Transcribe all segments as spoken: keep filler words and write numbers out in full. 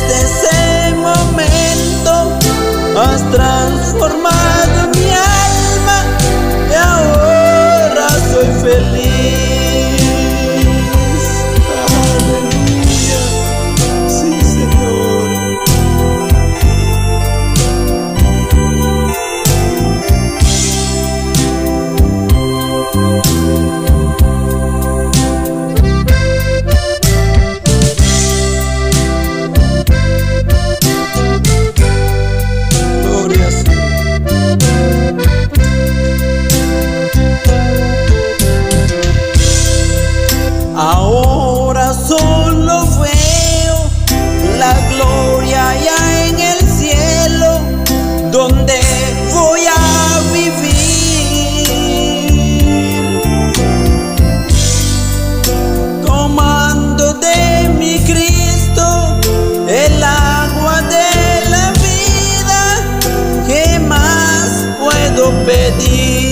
Desde ese momento has transformado mi alma y ahora soy feliz. Aleluya. Sí, Señor. Gloria, Señor. Ahora solo veo la gloria allá en el cielo, donde voy a vivir. Tomando de mi Cristo el agua de la vida, ¿qué más puedo pedir?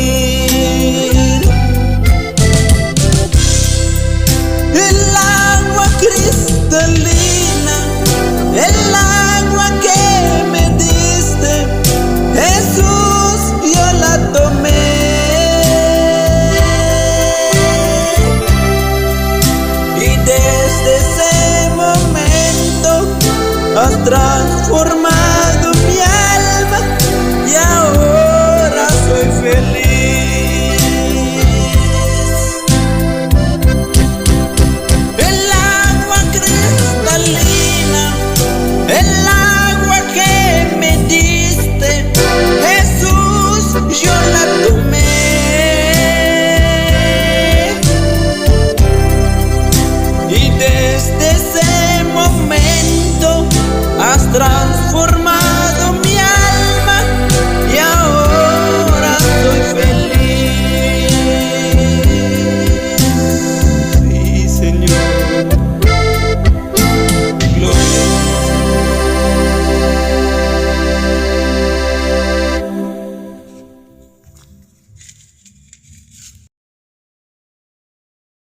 El agua cristalina, el agua que me diste, Jesús, yo la tomé. Y desde ese momento has transformado